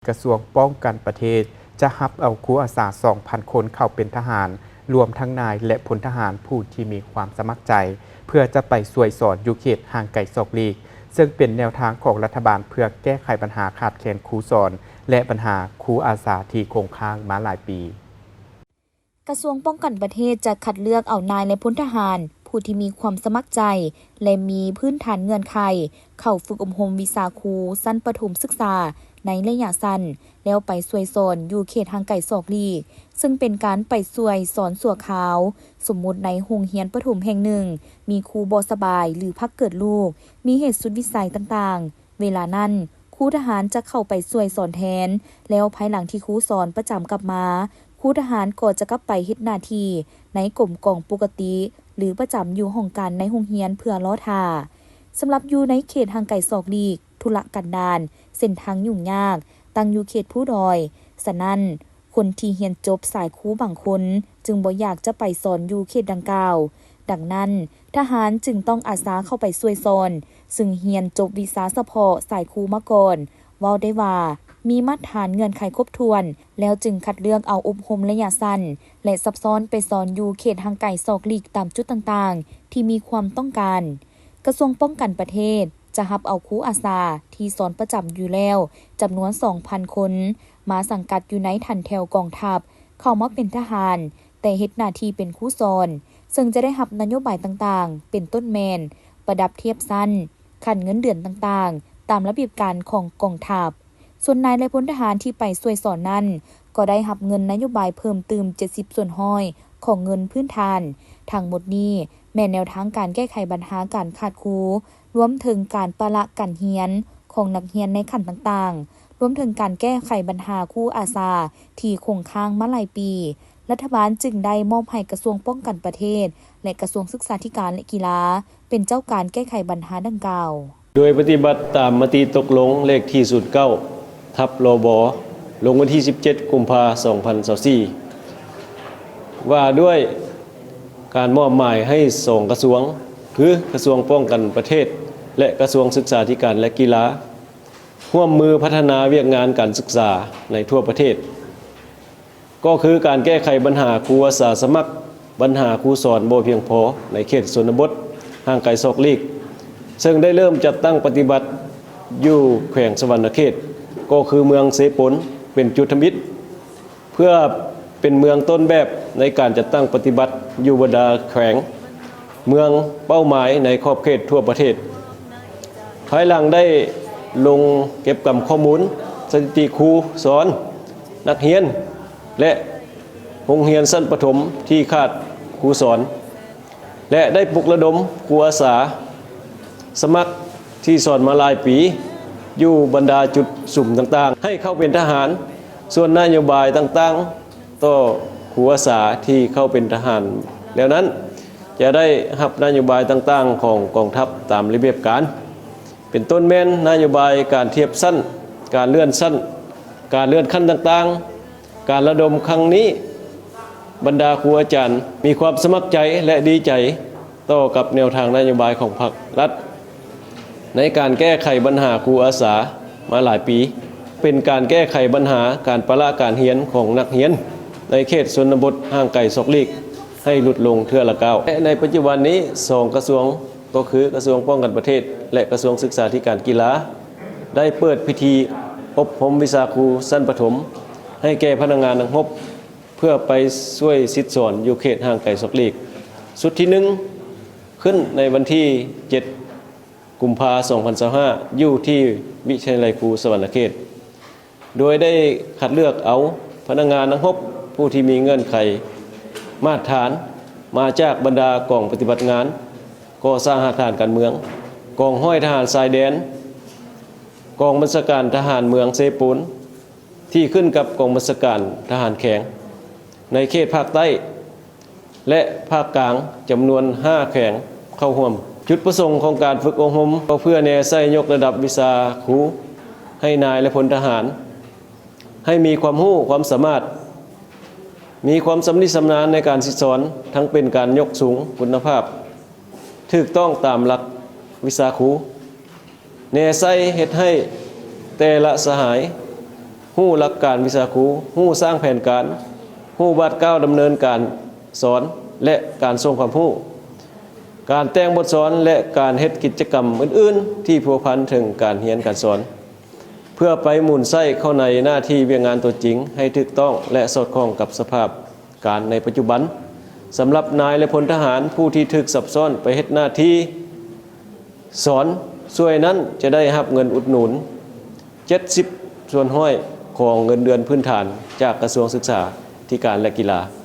ກະຊວງປ້ອງກັນປະເທດ ຈະຮັບເອົາຄູອາສາ ສອງພັນຄົນ ເຂົ້າເປັນທະຫານ, ລວມທັງນາຍ ແລະ ພົນທະຫານຜູ້ທີ່ມີຄວາມສະໝັກໃຈ ເພື່ອຈະໄປຊ່ວຍສອນຢູ່ເຂດຫ່າງໄກສອກຫຼີກ, ເຊິ່ງເປັນແນວທາງຂອງລັດຖະບານເພື່ອແກ້ໄຂບັນຫາຂາດແຄນຄູສອນ ແລະ ບັນຫາຄູອາສາທີ່ຄົງຄ້າງມາຫຼາຍປີ. ກະຊວງປ້ອງກັນປະເທດຈະຄັດເລືອກເອົານາຍ ແລະ ພົນທະຫານ ຜູ້ທີ່ມີຄວາມສະໝັກໃຈ ແລະ ມີພື້ນຖານເງື່ອນໄຂ ເຂົ້າຝຶກອົບຮົມວິຊາຄູຊັ້ນປະຖົມສຶກສາໃນໄລຍະສັ້ນ ແລ້ວໄປຊ່ວຍສອນຢູ່ເຂດຫ່າງໄກສອກຫຼີກ, ເຊິ່ງເປັນການໄປຊ່ວຍສອນຊົ່ວຄາວ. ສົມມຸດໃນໂຮງຮຽນປະຖົມແຫ່ງໜຶ່ງ ມີຄູບໍ່ສະບາຍ ຫຼື ພັກເກີດລູກ, ມີເຫດສຸດວິໄສຕ່າງໆ, ເວລານັ້ນ ຄູທະຫານຈະເຂົ້າໄປຊ່ວຍສອນແທນ, ແລ້ວພາຍຫຼັງທີ່ຄູສອນປະຈຳກັບມາ, ຄູທະຫານກໍຈະກັບໄປເຮັດໜ້າທີ່ໃນກົມກອງປົກກະຕິ ຫຼື ປະຈຳຢູ່ຫ້ອງການໃນໂຮງຮຽນເພື່ອລໍຖ້າ. ສຳລັບຢູ່ໃນເຂດຫ່າງໄກສອກຫຼີກ, ທຸລະກັນດານ, ເສັ້ນທາງຫຍຸ້ງຍາກ, ຕັ້ງຢູ່ເຂດພູດອຍ, ສະນັ້ນ, ຄົນທີ່ຮຽນຈົບສາຍຄູບາງຄົນຈຶ່ງບໍ່ຢາກຈະໄປສອນຢູ່ເຂດດັ່ງກ່າວ. ດັ່ງນັ້ນ, ທະຫານຈຶ່ງຕ້ອງອາສາເຂົ້າໄປຊ່ວຍສອນ, ຊຶ່ງຮຽນຈົບວິຊາສະເພາະສາຍຄູມາກ່ອນ, ເວົ້າໄດ້ວ່າມີມາດຖານເງື່ອນໄຂຄົບຖ້ວນ, ແລ້ວຈຶ່ງຄັດເລືອກເອົາອົບຮົມໄລຍະສັ້ນ ແລະ ຊັບຊ້ອນໄປສອນຢູ່ເຂດຫ່າງໄກສອກຫຼີກຕາມຈຸດຕ່າງໆທີ່ມີຄວາມຕ້ອງການ. ກະຊວງປ້ອງກັນປະເທດຈະຮັບເອົາຄູອາສາທີ່ສອນປະຈຳຢູ່ແລ້ວຈຳນວນສອງພັນຄົນ ມາສັງກັດຢູ່ໃນຖັນແຖວກອງທັບ, ເຂົ້າມາເປັນທະຫານ, ແຕ່ເຮັດໜ້າທີ່ເປັນຄູສອນ, ເຊິ່ງຈະໄດ້ຮັບນະໂຍບາຍຕ່າງໆ ເປັນຕົ້ນແມ່ນ ປະດັບທຽບຊັ້ນ, ຂັ້ນເງິນເດືອນຕ່າງໆ ຕາມລະບຽບການຂອງກອງທັບ. ສ່ວນນາຍ ແລະ ພົນທະຫານທີ່ໄປຊ່ວຍສອນນັ້ນ ກໍໄດ້ຮັບເງິນນະໂຍບາຍເພີ່ມຕື່ມເຈັດສິບສ່ວນຮ້ອຍຂອງເງິນພື້ນຖານ. ທັງໝົດນີ້ແມ່ນແນວທາງການແກ້ໄຂບັນຫາການຂາດຄູ, ລວມເຖິງການປະລະການຮຽນຂອງນັກຮຽນໃນຂັ້ນຕ່າງໆ, ລວມເຖິງການແກ້ໄຂບັນຫາຄູອາສາທີ່ຄົງຄ້າງມາຫຼາຍປີ. ລັດຖະບານຈຶ່ງໄດ້ມອບໃຫ້ກະຊວງປ້ອງກັນປະເທດ ແລະ ກະຊວງສຶກສາທິການ ແລະ ກິລາ ເປັນເຈົ້າການແກ້ໄຂບັນຫາດັ່ງກ່າວ. ໂດຍປະຕິບັດຕາມມະຕິຕົກລົງເລກທີສູນເກົ້າ ທັບ ລບ ລົງວັນທີສິບເຈັດ ກຸມພາ ສອງພັນຊາວສີ່ ວ່າດ້ວຍການມອບໝາຍໃຫ້ສອງກະຊວງ ຄື ກະຊວງປ້ອງກັນປະເທດ ແລະ ກະຊວງສຶກສາທິການ ແລະ ກິລາ ຮ່ວມມືພັດທະນາວຽກງານການສຶກສາໃນທົ່ວປະເທດ. ກໍຄືການແກ້ໄຂບັນຫາຄູອາສາສະໝັກ, ບັນຫາຄູສອນບໍ່ພຽງພໍໃນເຂດຊົນນະບົດຫ່າງໄກສອກຫຼີກ, ເຊິ່ງໄດ້ເລີ່ມຈັດຕັ້ງປະຕິບັດຢູ່ແຂວງສະຫວັນນະເຂດ, ກໍຄືເມືອງເຊໂປນເປັນຈຸດທຳອິດ, ເພື່ອເປັນເມືອງຕົ້ນແບບໃນການຈັດຕັ້ງປະຕິບັດຢູ່ບັນດາແຂວງ ເມືອງເປົ້າໝາຍໃນຂອບເຂດທົ່ວປະເທດ. ພາຍຫຼັງໄດ້ລົງເກັບກຳຂໍ້ມູນສະຖິຕິຄູສອນ, ນັກຮຽນ ແລະ ໂຮງຮຽນຊັ້ນປະຖົມທີ່ຂາດຄູສອນ ແລະ ໄດ້ປຸກລະດົມຄູອາສາສະໝັກທີ່ສອນມາຫຼາຍປີ ຢູ່ບັນດາຈຸດສຸມຕ່າງໆ ໃຫ້ເຂົ້າເປັນທະຫານ. ສ່ວນນະໂຍບາຍຕ່າງໆ ຕໍ່ຄູອາສາທີ່ເຂົ້າເປັນທະຫານແລ້ວນັ້ນ ຈະໄດ້ຮັບນະໂຍບາຍຕ່າງໆຂອງກອງທັບຕາມລະບຽບການ, ເປັນຕົ້ນແມ່ນນະໂຍບາຍການທຽບຊັ້ນ, ການເລື່ອນຊັ້ນ, ການເລື່ອນຂັ້ນຕ່າງໆ. ການລະດົມຄັ້ງນີ້, ບັນດາຄູອາຈານມີຄວາມສະໝັກໃຈ ແລະ ດີໃຈຕໍ່ກັບແນວທາງນະໂຍບາຍຂອງພັກລັດ ໃນການແກ້ໄຂບັນຫາຄູອາສາມາຫຼາຍປີ, ເປັນການແກ້ໄຂບັນຫາການປະລະການຮຽນຂອງນັກຮຽນໃນເຂດຊົນນະບົດຫ່າງໄກສອກຫຼີກໃຫ້ຫຼຸດລົງເທື່ອລະກ້າວ. ແລະ ໃນປັດຈຸບັນນີ້ ສອງກະຊວງ ກໍຄືກະຊວງປ້ອງກັນປະເທດ ແລະ ກະຊວງສຶກສາທິການກິລາ ໄດ້ເປີດພິທີອົບຮົມວິຊາຄູຊັ້ນປະຖົມ ໃຫ້ແກ່ພະນັກງານນັກຮົບ ເພື່ອໄປຊ່ວຍສິດສອນຢູ່ເຂດຫ່າງໄກສອກຫຼີກ. ຊຸດທີໜຶ່ງ ຂຶ້ນໃນວັນທີເຈັດ ກຸມພາ ສອງພັນຊາວຫ້າ ຢູ່ທີ່ວິທະຍາໄລຄູສະຫວັນນະເຂດ, ໂດຍໄດ້ຄັດເລືອກເອົາພະນັກງານນັກຮົບຜູ້ທີ່ມີເງື່ອນໄຂມາດຖານ ມາຈາກບັນດາກອງປະຕິບັດງານ, ກໍ່ສ້າງຮາກຖານການເມືອງ, ກອງຮ້ອຍທະຫານຊາຍແດນ, ກອງບັນຊາການທະຫານເມືອງເຊໂປນ ທີ່ຂຶ້ນກັບກອງບັນຊາການທະຫານແຂວງ ໃນເຂດພາກໃຕ້ ແລະ ພາກກາງ ຈຳນວນຫ້າແຂວງເຂົ້າຮ່ວມ. ຈຸດປະສົງຂອງການຝຶກອົບຮົມ ກໍເພື່ອແນໃສ່ຍົກລະດັບວິຊາຄູໃຫ້ນາຍ ແລະ ພົນທະຫານ ໃຫ້ມີຄວາມຮູ້ຄວາມສາມາດ, ມີຄວາມຊຳນິຊຳນານໃນການສິດສອນ, ທັງເປັນການຍົກສູງຄຸນນະພາບ, ຖືກຕ້ອງຕາມຫຼັກວິຊາຄູ. ແນໃສ່ເຮັດໃຫ້ແຕ່ລະສະຫາຍ ຮູ້ຫຼັກການວິຊາຄູ, ຮູ້ສ້າງແຜນການ, ຮູ້ບາດກ້າວດຳເນີນການສອນ ແລະ ການສົ່ງຄວາມຮູ້, ການແຕ່ງບົດສອນ ແລະ ການເຮັດກິດຈະກຳອື່ນໆ ທີ່ພົວພັນເຖິງການຮຽນການສອນ ເພື່ອໄປໝູນໃຊ້ເຂົ້າໃນໜ້າທີ່ວຽກງານຕົວຈິງໃຫ້ຖືກຕ້ອງ ແລະ ສອດຄ່ອງກັບສະພາບການໃນປັດຈຸບັນ. ສຳລັບນາຍ ແລະ ພົນທະຫານຜູ້ທີ່ຖືກສັບຊ້ອນໄປເຮັດໜ້າທີ່ສອນຊ່ວຍນັ້ນ ຈະໄດ້ຮັບເງິນອຸດໜູນເຈັດສິບສ່ວນຮ້ອຍຂອງເງິນເດືອນພື້ນຖານຈາກກະຊວງສຶກສາທິການ ແລະ ກິລາ.